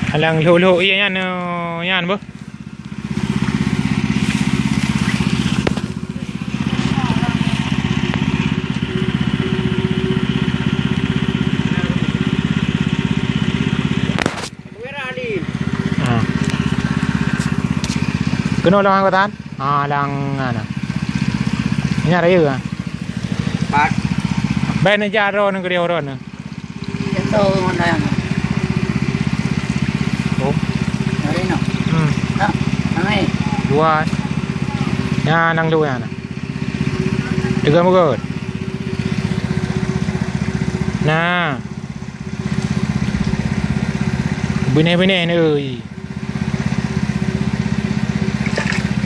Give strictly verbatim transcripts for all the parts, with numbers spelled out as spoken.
Alang lhok-lhok ié nyan, eh, nyan beuh. Ha. Keunoe lam angkatan? Ha, lam, ana. Nyan raya, ha. Pat. Bai neujak droeneuh keudroe droeneuh. Jatuh ngon dayang. Oh. Dari no. Hmm. Ha, ramai. Dua. Nyan nang dua nyan. Tiga muka. Nah. Binéh-binéh ni, euy.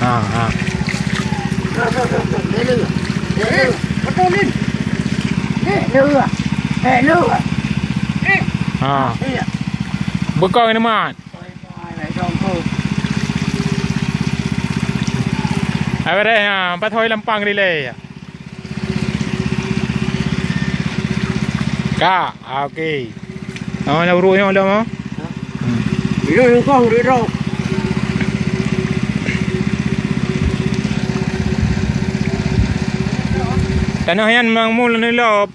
Ha, ha. Ha. Beukong ni mat. Hai, hai, hai, hai, hai. Hai, hai, ha, empat hoi lampang rilai. Ka, ah, okey. Oh, na urut nyoe dah, ha? Hmm. Ini lengkong di rok. Tanoh nyan memang mul neulop.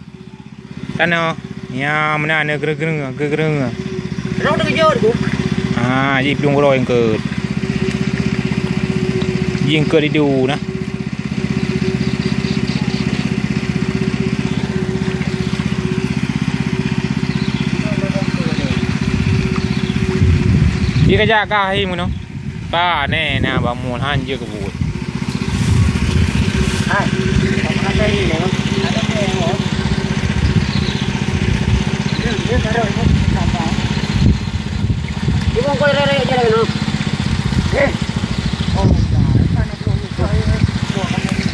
Tanoh. Ya, meunan na geureung-geureung, geureung-geureung. Rok dah kejut, Bu. Ah, ji plueng uroe eungkôt. Ji eungkôt idu nah. Ji kajak ka hai meunoe. Pane na bak mul han jeuet keu buet. Hai, apa kata ini, Bang? Ada apa, Bang? Dia, dia taruh ini apa? Dia bungkus rere je lah, Bang. Eh. Oh, dah. Mana belum buka, ya? Buka, mana ni?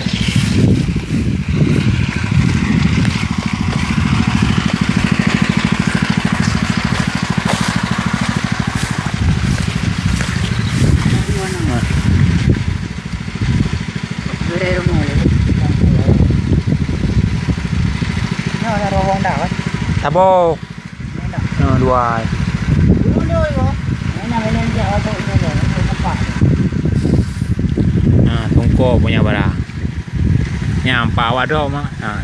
Tabok. Nah, dua. Nah, tungkok punya barang. Nyan, empat awak droe mah. Ha.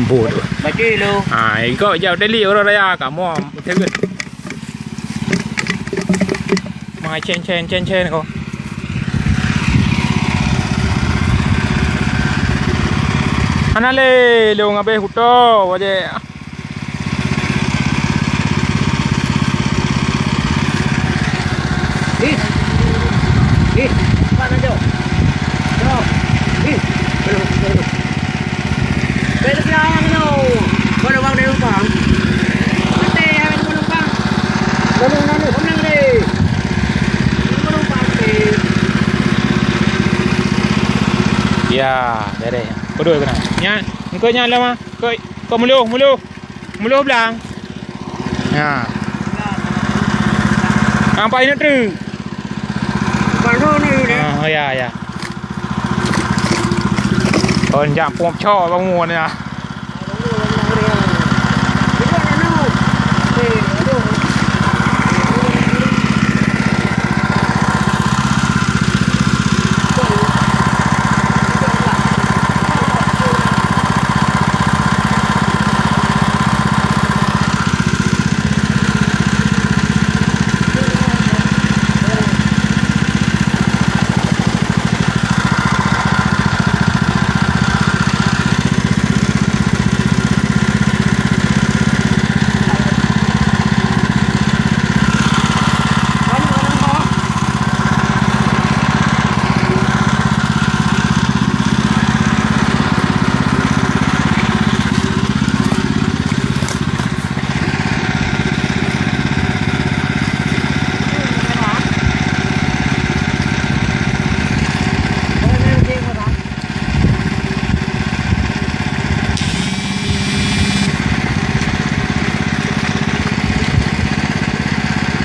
Bot. Baca lu. Ha, ikut jauh tadi orang raya kamu. Betul. Mai cen, cen, cen, cen ko. Hana lé, lôn abéh kuto, wajék. Ih. Ih, pat na jok. Jok. Ih, belum, belum. Bèk leupeue ayang nyoe. Penumpang di lubang. Maté hai penumpang. Tolong nani. Peunang deh. Penumpang deh. Ya, deh deh. Kedua kena. Nyan, engkau nyan lama. Kau, kau muluh, muluh. Muluh blang. Ya. Nampak ini tu. Baru ni dia. Ah, ya, ya. Kon jak pop chok bangun ya.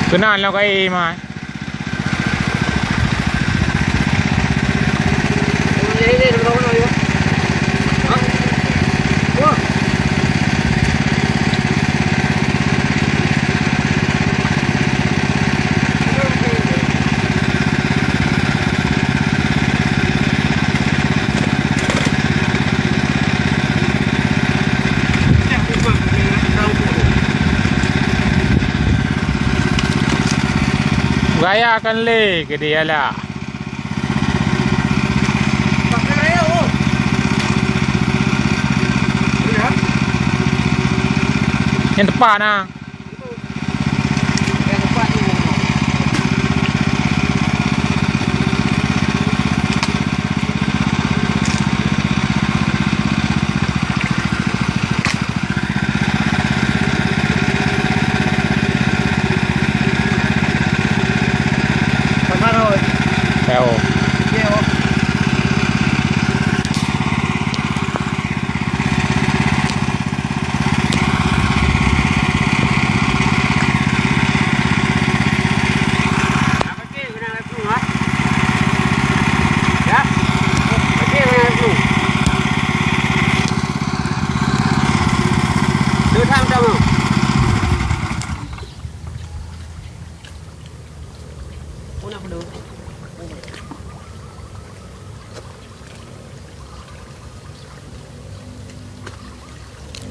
Keunan lom ka éh, Mat. Gaya kan lé gede ya lah. Yang tepat nah.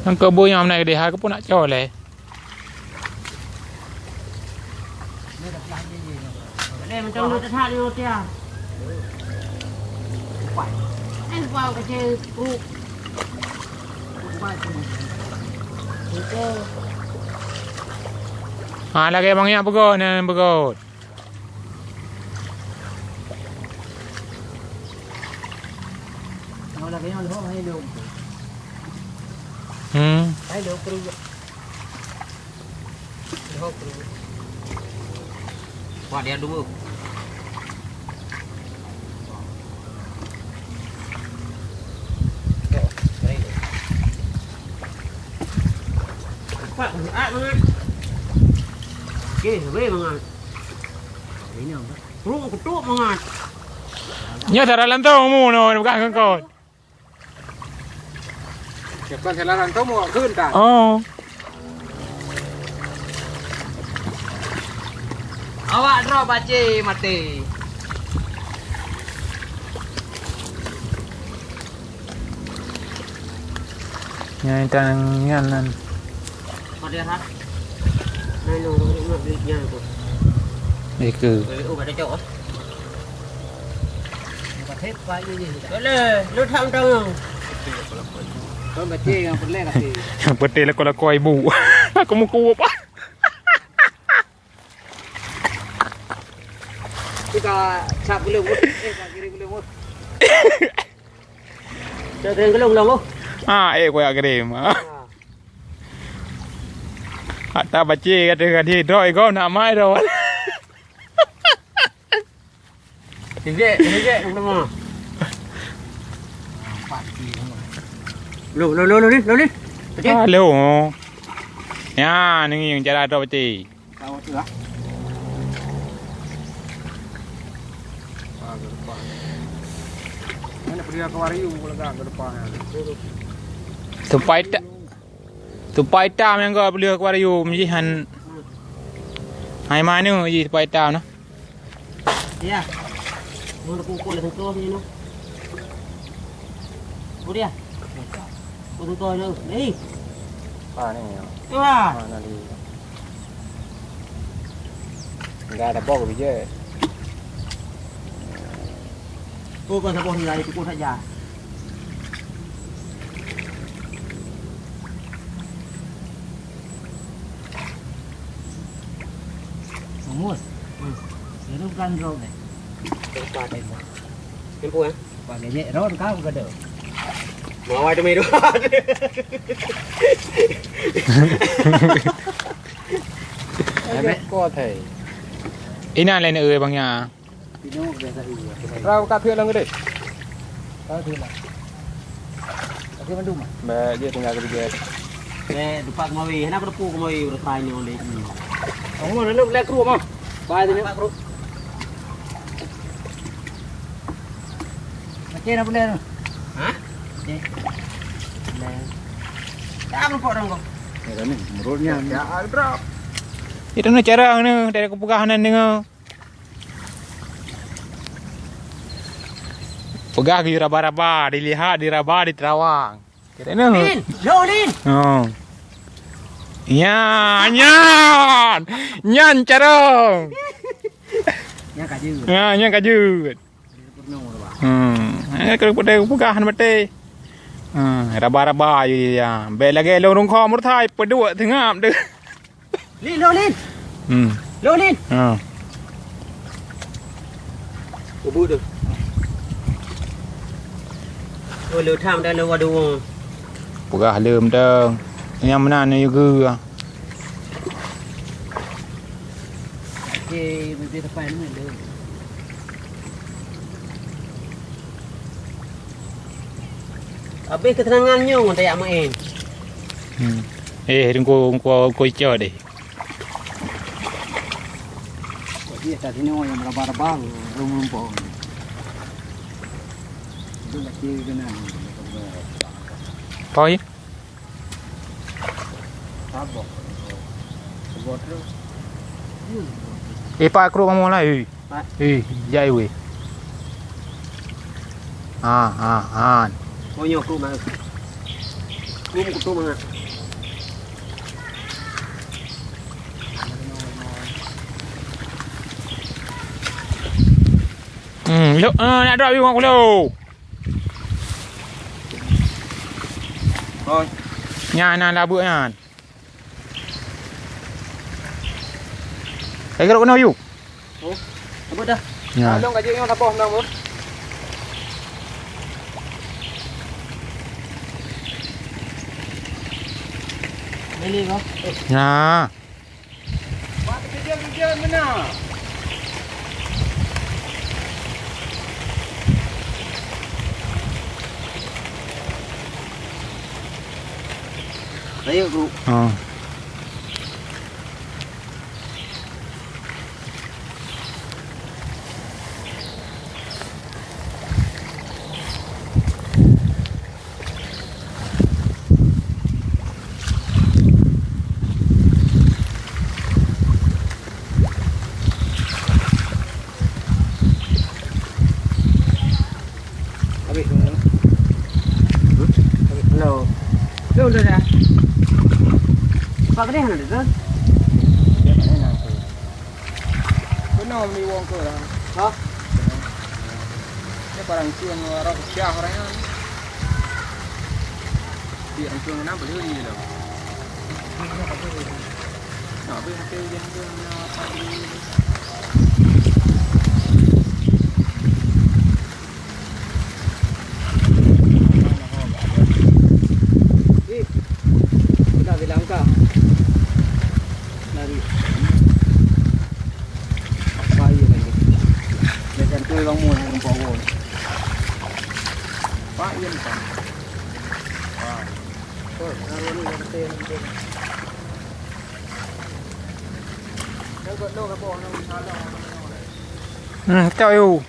Nyang keu bui nyang meunan deh, ha keupeue nak col lé? Ha, lagèe bang nyak peugah nyan beugöt. Hmm. Wah, dia dua. Pak, mangat. Okey, habis mangat. Ini apa? Perut kutuk mangat. Nyoe dara lantong mu no, bukan kengkot. Siapa salah lantong mu kheun tak? Oh. Awak droe bacé maté. Nyai tang nyan nan. Padahal. Nai lo, lo, lo, lo, nyan tu. Eka. Eh, oh, kat cok, eh. Boleh, lu tak tahu. Kau baca yang perlek kasi. Yang putih lako-lako ibu. Aku muka apa? Tu ka cap belum, eh, ka kiri belum. Dah kering gelung dah, Bang. Ah, eh, koyak krim. Ah. Ata baci kata kadi drop ego nak mai dah. Sijek, sijek nak nama. Lo, lo, lo, lo ni, lo ni. Baci. Ah, lo. Ya, ni yang cara drop baci. Tahu tu lah. Ah, ke depan. Mana pergi ke Wariu pula kan ke depan kan. Tupai tak, tupai tam yang kau beli ke Wariu mesti han. Hai mana ji tupai tam nah. Ya. Mau pukul lah tu ni no. Oh dia. Pukul tu ni. Eh. Ah ni. Wah. Mana dia? Enggak ada bau biji. Oh, kau sabar ni, air cukup saja. Mus. Hmm. Dia tu bukan drop deh. Tempat tempat. Tempat eh. Pak gejek ron kau ke tu? Mawai tu medu. Ada kuat hai. Ina lain eh bang ya. Rau ka thưa lòng deh. Ka thưa lah. Ka thưa mandum ah. Ba je tinggal ke dia. Eh, depan kemari. Hana aku depan kemari bertanya oleh. Kamu mana lu lek kru mah? Pai tanya. Pak kru. Macam mana boleh tu? Hah? Okey. Boleh. Tak apa kok dong kok. Ya kan ni, menurutnya. Ya, drop. Itu ni cara ni dari aku pegang nan dengar. Peugah geuyue raba-raba, dilihat, diraba, diterawang. Kira ni. Lin, lo Lin. Oh. Ya, nyan. Nyan carong. Ha, nyan ka jeuet. Hmm, eh, keu peudeh peugah hana maté. Ha, raba-raba je ya. Bèk lagèe lôn rungkho murthai, peuduek teungap deuh. Lin, lo, Lin. Hmm. Lo, Lin. Ha. Ubu tu. Oh, lo tham dah lo waduh. Peugah lom dong. Nyang meunan nyoe geu. Oke, bibit depan ni lo. Habéh keuterangan nyoe ngon tajak maén. Hmm. Eh, Teungku, engko, engko icok deh. Kok dia tadi nyoe nyang raba-raba, rum-rum pohon. Itu lagi kena. Poi. Saboh. Saboh terus. Eh, Pak, kru kamu lah, eh. Pak. Eh, jai weh. Ha, ha, ha. Oh, nyoe kru mah. Kru kutu mah. Hmm, lok, ah, nak drop you ngon kulo. Oi. Nyan, nyan, labeuk nyan. Hai, gerak keunoe, yu. Oh, apa dah? Ya. Along aja yang saboh nang, Bos. Ini, Bos. Ya. Wah, kejam-kejam mana? Ayo, Bro. Ha. Habis semua. Hmm? Habis. Hello. Hello, udah dah. Pak Kedeh mana tu? Dia mana nak tu? Keunoe meuliwong keu lah. Ha? Ni barang tu yang orang pecah orang ni. Dia orang tu mana boleh beli lah. Nak beli hati dia tu mana apa beli. Ih, udah bilang kah? Lari. Apa iya lagi? Macam tu orang mau yang bawa. Pak iya ni kan. Pak. Oh, baru ni dah betul. Yang kot lo ke bawah nak salah. Hmm, tak yo.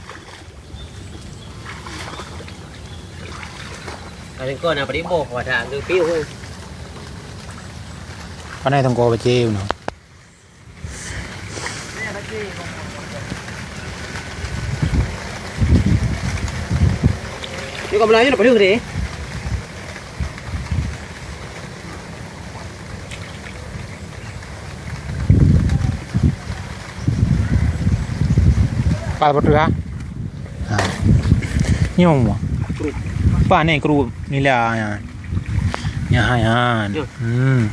Paling kau nak beri boh, wadah tu piu. Panas tengko baca you know. Ni kau Melayu nak padahal deh. Pah beutôi ha. Ha. Nyoe. Kru. Pah ni kru nila nyan. Nyan hai han. Nyoe. Hmm.